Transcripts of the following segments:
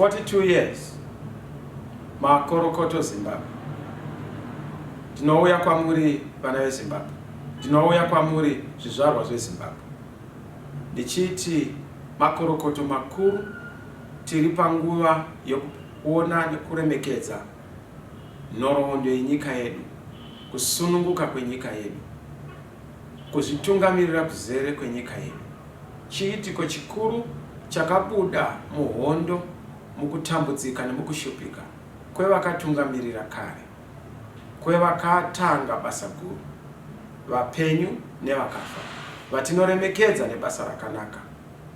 42 years makorokoto Zimbabwe. Ndinouya kwamuri vana veZimbabwe, ndinouya kwamuri zvizvarwa zveZimbabwe ndichiti makorokoto makuru. Tiri panguva yekuona nekuremekedza nhoroondo yenyika yedu, kusununguka kwenyika yedu, kuzvitungamirira kuzere kwenyika yedu. Chiitiko chikuru chakabuda muhondo, mukutambudzika nemukushupika kwevakatungamirira kare, kwevakatanga basa guru, vapenyu nevakafa, vatinoremekedza nebasa rakanaka,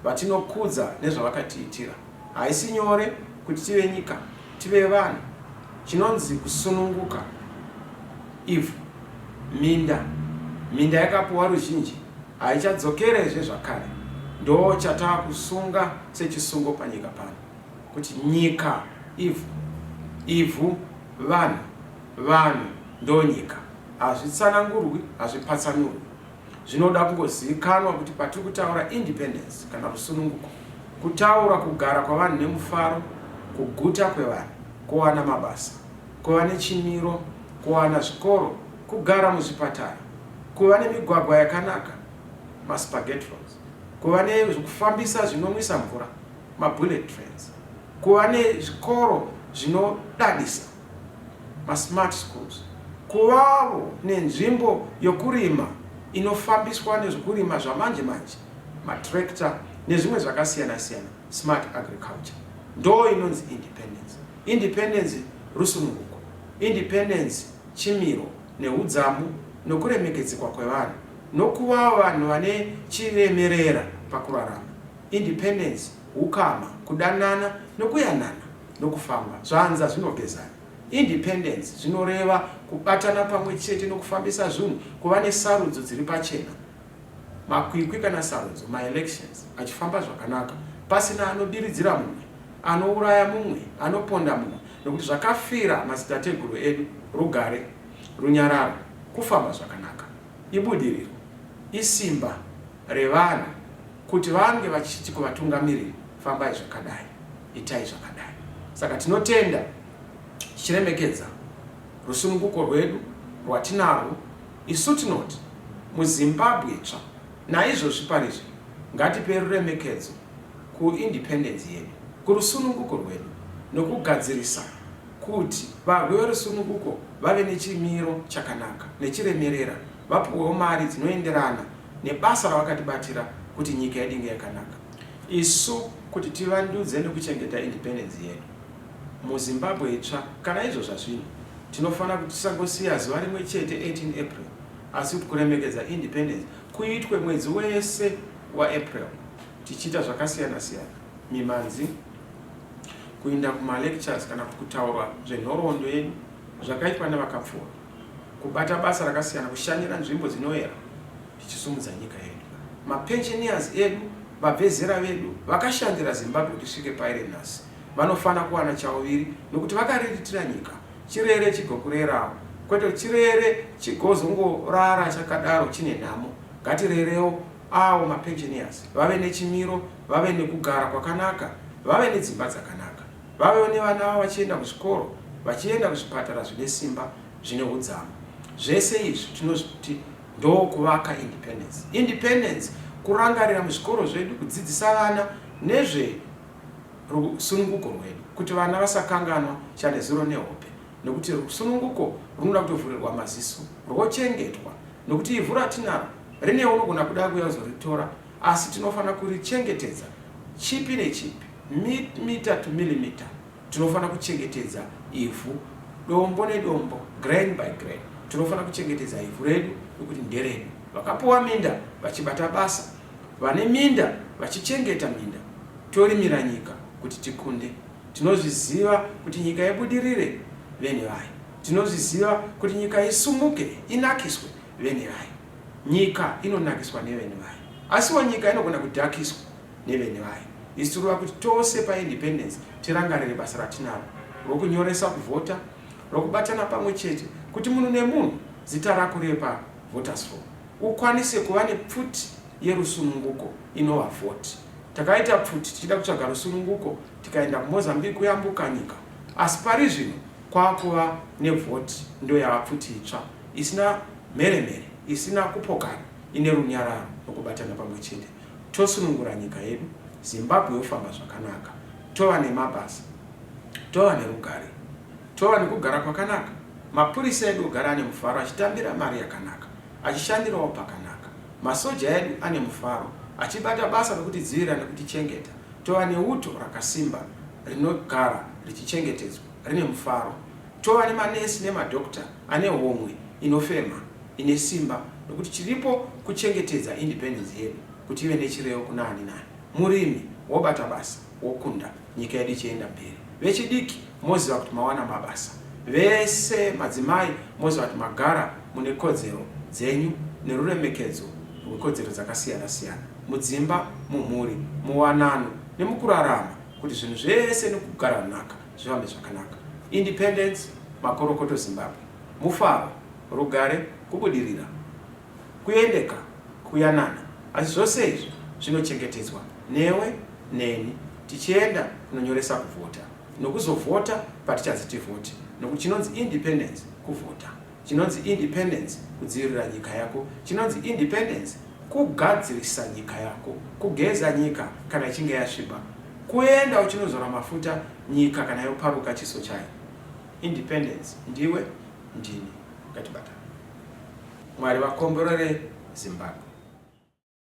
vatinokudza nezvavakatiitira. Haisi nyore kuti tive nyika, tive vanhu. Chinonzi kusununguka ivhu, minda. Minda yakapuwa ruzhinji haichadzokerezve zvakare. Ndo chataakusunga sechisungo panyika pano, kuti nyika ivhu, ivhu vanhu, vanhu ndonyika. Hazvitsanangurwi, hazvipatsanurwi. Zvinoda kungozivikanwa kuti patiri kutaura independence kana rusununguko, kutaura kugara kwavanhu nemufaro, kuguta kwevanhu, kuwana mabasa, kuva nechimiro, kuwana zvikoro, kugara muzvipatara, kuva nemigwagwa yakanaka, maspaghetti roads, kuva nezvekufambisa zvinonwisa mvura, mabullet trains, kuva nezvikoro zvinodadisa, masmart schools, kuvavo nenzvimbo yokurima inofambiswa nezvekurima zvamanje manje, matractor nezvimwe zvakasiyana siyana, smart agriculture. Ndo inonzi independence. Independence rusununguko. Independence chimiro nehudzamu nokuremekedzekwa kwevanhu nokuva vanhu vane chiremerera pakurarama. Independence hukama, kudanana nokuyanana nokufamba zvanza zvinogezana. Independence zvinoreva kubatana pamwe chete nokufambisa zvinhu, kuva nesarudzo dziri pachena, makwikwi kana sarudzo, maelections, achifamba zvakanaka pasina anobiridzira mumwe, anouraya mumwe, anoponda mumwe, nokuti zvakafira madzitateguru edu rugare, runyararo, kufamba zvakanaka, ibudiriro, isimba revanhu kuti vange vachiti kuvatungamiriri fambai zvakadai, itai zvakadai. Saka tinotenda tichiremekedza rusununguko rwedu rwatinarwo isu tinoti muZimbabwe tsva. Naizvozvi parizvi ngatipe ruremekedzo kuindependence yedu, kurusununguko rwedu nokugadzirisa kuti varwi verusununguko vave nechimiro chakanaka nechiremerera, vapuwewo mari dzinoenderana nebasa ravakatibatira kuti nyika yedu inge yakanaka. Isu kuti tivandudze nekuchengeta independence yedu muZimbabwe itsva kana izvo zvazvino, tinofanira kuti tisangosiya zuva rimwe chete 18 April, asi kuti kuremekedza independence kuitwe mwedzi wese waApril tichiita zvakasiyana-siyana, mimhanzi, kuinda kumalectures kana kuti kutaurwa zvenhoroondo yedu zvakaitwa nevakapfuura, kubata basa rakasiyana, kushanyira nzvimbo dzinoera tichisumudza nyika yedu. Mapensioners edu, vabve zera vedu vakashandira Zimbabwe kuti isvike pairi nhasi vanofanira kuwana chauviri nokuti vakariritira nyika. Chirere chigokurerawo, kwete kuti chirere chigozongorara chakadaro chine nhamo. Ngatirerewo awo mapensioners vave nechimiro, vave nekugara kwakanaka, vave nedzimba dzakanaka, vavewo nevana vavo vachienda kuzvikoro, vachienda kuzvipatara zvine simba, zvine hudzamu. Zvese izvi tinozviti ndokuvaka independence. Independence kurangarira muzvikoro zvedu, kudzidzisa vana nezve rusununguko rwedu kuti vana vasakanganwa chanezuro nehope, nokuti rusununguko runoda kutovhurirwa maziso rwochengetwa, nokuti ivhu ratinaro rine unogona kuda kuuya kuzoritora, asi tinofanira kurichengetedza chipi nechipi, mita to millimeter. Tinofanira kuchengetedza ivhu dombo nedombo, grain by grain. Tinofanira kuchengetedza ivhu redu nokuti nderedu. Vakapuwa minda vachibata basa, vane minda vachichengeta minda, torimira nyika kuti tikunde. Tinozviziva kuti nyika ibudirire vene vayo. Tinozviziva kuti nyika isumuke, inakiswe vene vayo. Nyika inonakiswa nevene vayo, asiwo nyika inogona kudhakiswa nevene vayo. Isu tirova kuti tose paindependence tirangarire basa ratinaro rokunyoresa kuvhota, rokubatana pamwe chete kuti munhu nemunhu zita rako rive pavoters form, ukwanise kuva nepfuti yerusununguko inova vhoti. Takaita pfuti tichida kutsvaga rusununguko tikaenda kuMozambique kuyambuka nyika. Asi pari zvino kwakuva nevhoti ndoyava pfuti itsva isina mheremhere, isina kupokana, ine runyararo nokubatana pamwe chete. Tosunungura nyika yedu, Zimbabwe yofamba zvakanaka. Tova nemabasa, tova nerugare, tova nekugara kwakanaka. Mapurisa edu ogara ane mufaro achitambira mari yakanaka, achishandirawo pakanaka. Masoja edu ane mufaro achibata basa rokutidzivirira nekutichengeta. Tova neuto rakasimba rinogara richichengetedzwa rine mufaro. Tova nemanesi nemadoctor ane homwe inofema ine simba nokuti chiripo kuchengetedza independence yedu kuti ive nechirevo kuna ani nani. Murimi wobata basa wokunda nyika yedu ichienda mberi. Vechidiki moziva kuti mawana mabasa. Vese madzimai moziva kuti magara mune kodzero dzenyu neruremekedzo rwekodzero dzakasiyana siyana mudzimba, mumhuri, muwanano nemukurarama kuti zvinhu zvese nekugara nhaka zvifambe zvakanaka. Independence, makorokoto Zimbabwe. Mufaro, rugare, kubudirira, kuendeka, kuyanana. Asi zvose izvi zvinochengetedzwa newe neni tichienda kunonyoresa kuvhota nokuzovhota patichanzi tivhote nokuti chinonzi independence kuvhota. Chinonzi independence kudzivirira nyika yako. Chinonzi independence kugadzirisa nyika yako, kugeza nyika kana ichinge yasviba, kuenda uchinozora mafuta nyika kana yoparuka chiso chayo. Independence ndiwe, ndini. Ngatibatane. Mwari vakomborere Zimbabwe.